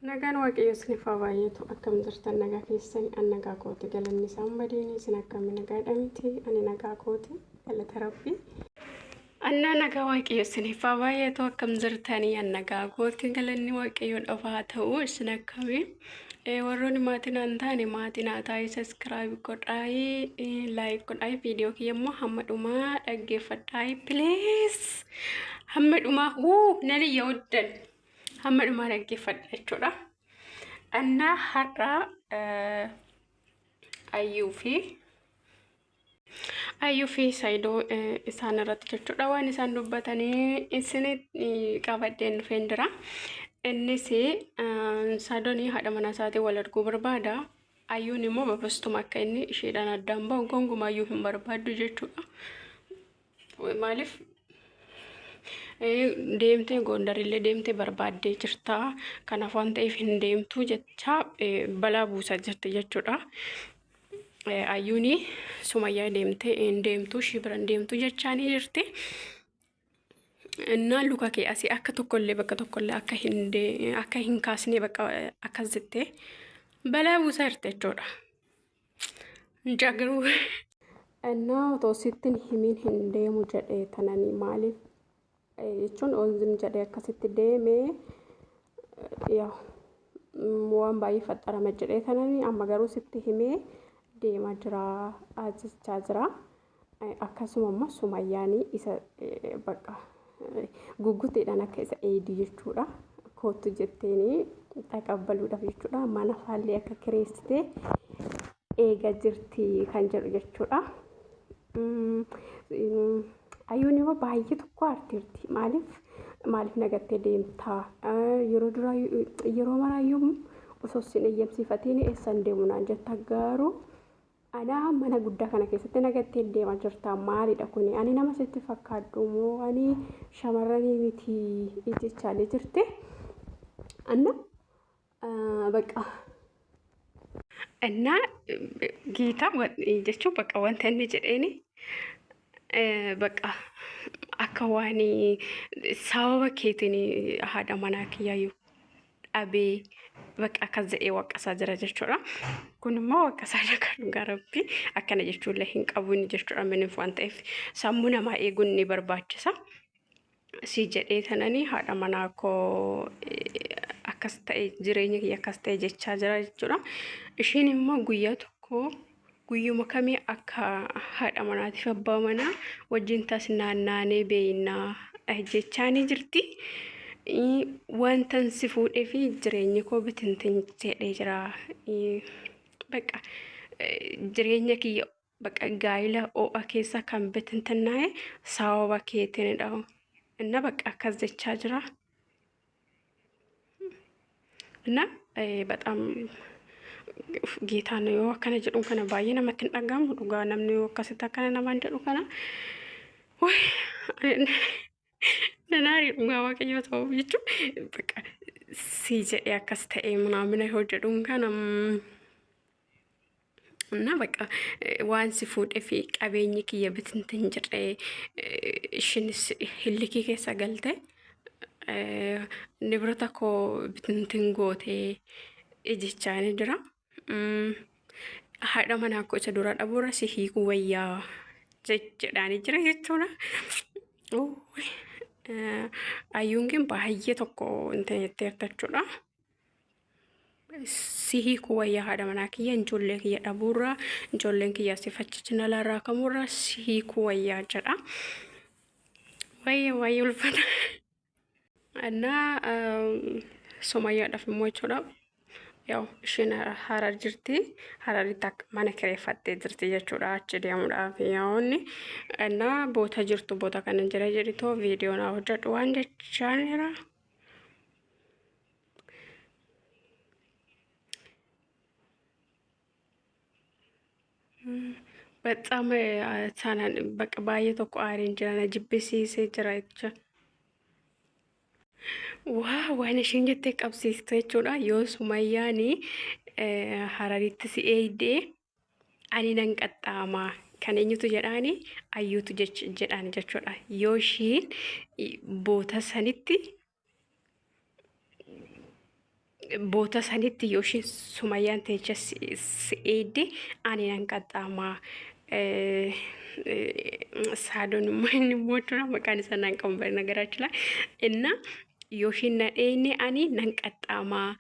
Nagaan Waaqayyo isiniif haa baay'atu. Akkam jirtan nagaa keessani? An nagaa kooti. Galanni isaa hin badiini. Isin akkami nagaadha miti? Ani nagaa kooti. Galata Rabbi. Annaa nagaa Waaqayyo isiniif haa baay'atu. Akkam jirtanii? An nagaa kooti. Galanni Waaqayyo dhaaf haa ta'u. Isin akkami? Warroonni maatii naan taane maatii naa taa'ii saskiraayib godhaayi laayik godhaayi viidiyoo kiyya immoo hamma dhumaa dhaggeeffadhaayi pilees hamma dhumaa wuu nan iyya uddan. Hamma dhumaa dhaggeeffadha jechuudha. Annaa har'a Ayyuu fi Ayyuu fi Saayidoo isaan irratti jechuudha waan isaan dubbatanii isin qabadheen dhufeen jira. Innis Saayidoon haadha manaa isaatiin wal arguu barbaada. Ayyuun immoo babastuma akka inni isheedhaan addaan bahu gonkumaa hin barbaaddu jechuudha. Maaliif deemtee Gondarillee deemtee barbaaddee jirta. Kanaaf waan ta'eef hin deemtu jecha balaa buusaa jirti jechuudha. Ayyuuni Sumayyaa deemtee hin deemtu ishii bira hin deemtu jechaanii jirti. Innaa luka kee asii akka tokkollee bakka tokkollee akka hin akka hin kaasnee bakka akkas jettee balaa buusaa jirti jechuudha. Jagruu. Innaa otoo sitti hin himin hin deemu jedhee tananii maaliif jechuun ol zim jedhee akkasitti deemee yaa waan baay'ee faxarama jedhee tananii amma garuu sitti himee deemaa jira jechaa jira. Akkasuma immoo sumayyaanii isa bakka gugguteedhaan akka isa eeydi jechuudha. Koottu jetteeni taqabbaluudhaaf jechuudha. Mana faallee akka kireessite eega jirti kan jedhu jechuudha. Ayyuun immoo baay'ee tokko aarteerti. Maaliif maaliif nagattee deemtaa? Yeroo duraa yeroo maraayyuu osoo sin eeyyamsiifatiin eessan deemu naan jetta garuu Anaa mana guddaa kana keessatti nagattee deemaa jirta maalidha kuni ani nama sitti fakkaadhu moo ani shamarranii miti jechaalee jirti anna baqa Innaa geetaa jechuun bakka wanta inni jedheeni bakka akka waan sababa keetiin haadha manaa kiyyaayyuu dhabee bakka akkas jedhee waqqasaa jira jechuudha. Kun immoo waqqasaa jira dhugaa rabbii akkana jechuullee hin qabu inni jechuudha miniif waan ta'eef sammuu namaa eeguun ni barbaachisa. Si jedhee tananii haadha manaa koo akkas ta'e jireenya kiyya akkas ta'e jechaa jira jechuudha. Ishiin immoo guyyaa tokko guyyuma kamii akka haadha manaatiif abbaa manaa wajjin tas naannaanee beeynaa jechaanii jirti. Wantan si fuudhee fi jireenyi koo bitintin jedhee jira. Bakka jireenya kiyya bakka gaa'ila ho'a keessa kan bitintinnaa'e sababa keetinidha. Inna bakka akkas jechaa jira. እና በጣም ጌታን yoo akkana jedhu kana baay'ee namatti hin dhagahamu dhugaa namni yoo akkasitti akkana namaan jedhu kana nanaarii dhugaa waaqayyo ta'u jechuun bakka si jedhee akkas ta'ee munaamina yoo jedhuun kana እና በቃ waan si fuudhee fi qabeenyi kiyya bitintin jedhee ishinis hillikii keessa galte nibrata koo bitintin gootee jechaani jira. Haadha manaa koo isa dura dhabuurra si hiikuu wayyaa jedhaanii jira jechuudha. Ayyuun kun baay'ee tokko inta jetteerta jechuudha. Si hiikuu wayyaa haadha manaa kiyya ijoollee kiyya dhabuurraa ijoolleen kiyya si fachichi nalaarraa kamuurraa si hiikuu wayyaa jedha. Wayyee wayyee ulfata. Innaa Sumayyaadhaaf immoo jechuudha. Yaa'u isheen Harar jirti. Hararitti akka mana kireeffattee jirti jechuudha achi deemuudhaaf yaa'oonni. Innaa boota jirtu boota kana jira jedhitoo viidiyoo naa hojjedhu waan jechaa jira. በጣም sanaan bakka baay'ee tokko aareen jira na jibbisiisee jira jecha. Waa waan isheen jettee qabsiiste jechuudha. Yoo Sumayyaan Hararitti si eeydee ani nan qaxxaama. Kan eenyutu jedhaani ayyuutu jedhaan jechuudha. Yoo ishiin boota sanitti Boota sanitti yoo ishiin Sumayyaan teecha si eedde ani nan qaxxaamaa. Saadoon immoo inni immoo jechuudha maqaan isaa nan qabu bari nagaraachuu laa. Inna yoo ishiin na dheeyne ani nan qaxxaamaa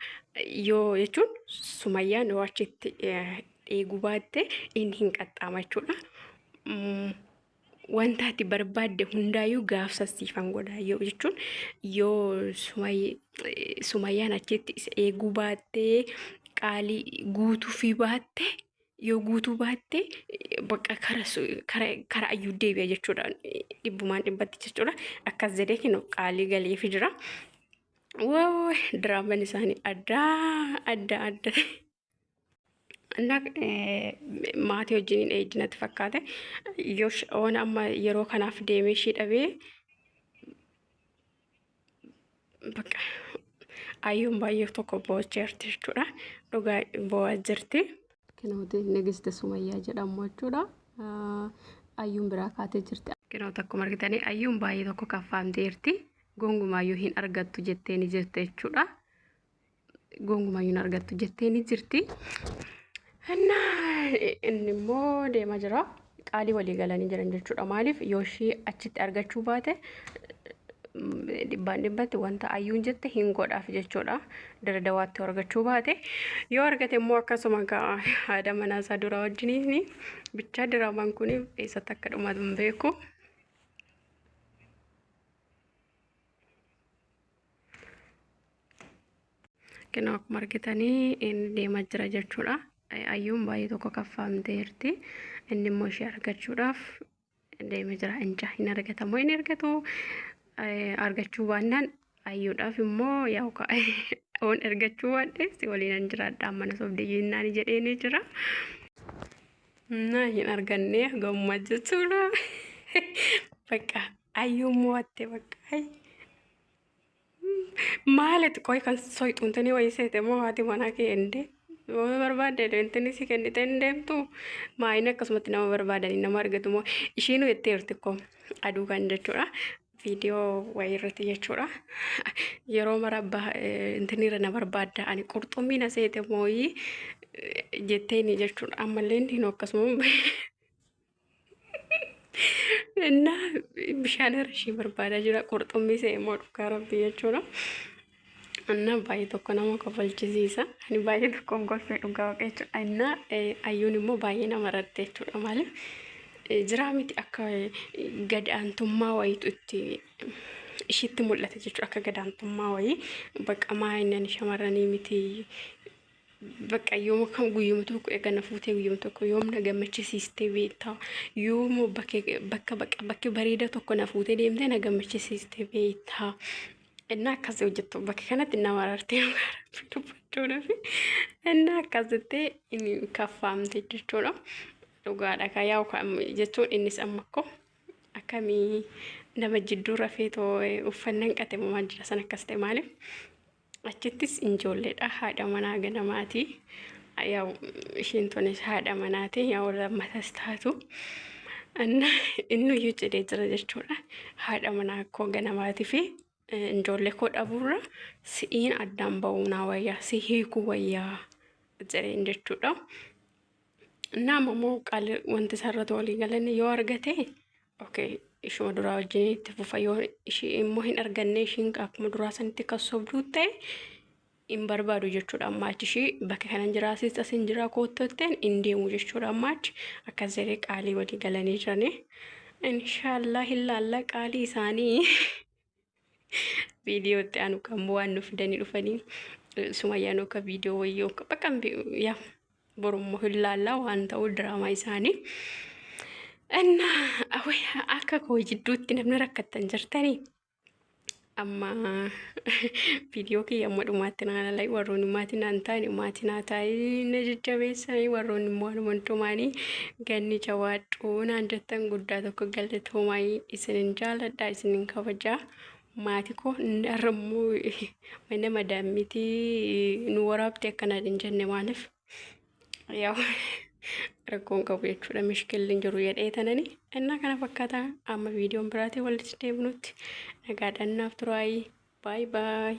yoo jechuun Sumayyaan yoo achitti dheeguu baatte inni hin qaxxaama jechuudha. Wanta ati barbaadde hundaayyuu gaafsa siifan godha yoo jechuun yoo Sumayyaan achitti isa eeguu baattee qaalii guutuu fi baatte yoo guutuu baatte bakka kara ayyuu deebi'a jechuudha dhibbumaan dhibbatti jechuudha akkas jedhee kinu qaalii galeefi jira. Wow diraamaan isaanii addaa adda adda. Innaa maatii wajjiniin eeydi natti fakkaate. Yoo oona amma yeroo kanaaf deemee ishii dhabee bakka ayyuun baay'ee tokko boocheerti jechuudha. Dhugaa boo'aa jirti. Kinooti Nigist Sumayyaa jedhamu jechuudha. Ayyuun biraa kaatee jirti. Kinooti akkuma argitanii ayyuun baay'ee tokko kaffaamteerti. Gongumaayyuu hin argattu jettee ni jirti jechuudha. Gonkumayyuu hin argattu jettee ni jirti. Innaa inni immoo deemaa jira. Qaalii walii galanii jiran jechuudha. Maaliif yoo ishii achitti argachuu baate dhibbaan dhibbatti wanta ayyuun jette hin godhaaf jechuudha. Daradawaatti yoo argachuu baate yoo argate immoo akkasuma haadha manaa isaa duraa wajjiniin bichaa diraamaan kun eessatti akka dhumatu hin beeku. Kunoo akkuma argitanii inni deemaa jira jechuudha. Ayyuun baay'ee tokko kaffaamteerti. Inni immoo ishee argachuudhaaf deemee jira. Inja hin argatamoo hin argatu. Argachuu baannaan ayyuudhaaf immoo yaa'u oon argachuu baadhe si waliin hin jiraadha mana sobdee jennaan jedheenii jira. Na hin arganne gammaa jechuudha. Bakka ayyuun mo'atte bakka. Maalet qoy kan soyxuuntanii wayii seete moo haati manaa kee endee yoo barbaadde intini si kennite hin deemtu maayini akkasumatti nama barbaadanii nama argatu moo ishiinuu jetteerti koo aduu kan jechuudha viidiyoo wayii irratti jechuudha yeroo mara intiniirra na barbaadda ani qurxummii na seete mooyii jetteeni jechuudha ammallee inni akkasuma Innaa bishaan irra ishii barbaadaa jira. Qurxummii se'e immoo dhugaa rabbii jechuudha. Innaa baay'ee tokko nama kofalchisiisa. Ani baay'ee tokkoon kolfee dhugaa waaqa jechuudha. Innaa ayyuun immoo baay'ee nama rarte jechuudha. Maaliif jiraa miti akka gad aantummaa wayiitu itti ishiitti mul'ate jechuudha. Akka gad aantummaa wayii bakka maa inni ani shamarranii miti Bakka yooma kam guyyuma tokko eega na fuutee guyyuma tokko yoom na gammachisiistee beektaa yooma bakke bakka bakka bakki bareeda tokko na fuutee deemtee na gammachisiistee beektaa innaa akkas hojjettu bakka kanatti nama arartee dubbachuudhaaf innaa akkas jettee inni kaffaamte jechuudha dhugaadha ka yaa'u jechuun innis amma akkoo akkamii nama jidduu rafee too uffannaan qate maal jira san akkas ta'e maaliif Achittis injoolleedha haadha manaa ganamaati. Yaa'u ishiin tunis haadha manaati yaa'u lammatas taatu. Inni iyyuu jedhee jira jechuudha. Haadha manaa koo ganamaatii fi injoollee koo dhabuurra si'iin addaan ba'uu naa wayyaa si hiikuu wayyaa jedheen jechuudha. Nama immoo qaali wanti isarratti walii galan yoo argate okay ishuma duraa wajjin itti fufa yoo ishii immoo hin arganne ishiin akkuma duraa sanitti kan sobduu ta'e hin barbaadu jechuudha amma achi ishii bakka kanan jiraa asis asin jiraa koottotteen hin deemu jechuudha amma achi akkas jedhee qaalii walii galanii jiranii inshaallah hin laalla qaalii isaanii viidiyoo itti aanu kan waan nu fidanii dhufanii sumayyaan akka viidiyoo wayyoo bakka yaa borummoo hin laallaa waan ta'uu diraamaa isaanii. Innaa akka koo jidduutti namni rakkattan jirtanii amma viidiyoo kiyya amma dhumaatti naan alai warroonni maatii naan taane maatii naa taa'anii na jajjabeessanii warroonni immoo anuma hundumaanii ganni jabaadhu naan jettan guddaa tokko galatoomaa isinin jaaladha isinin kabajaa maati koo har'a immoo mana madaammitii nu waraabde akkana hin jenne maaliif yaa rakkoon qabu jechuudha mishkilli hin jiru jedhee tanani innaa kana fakkaata amma viidiyoon biraatiin walitti deebinutti nagaadhaan naaf turaayii baay baay.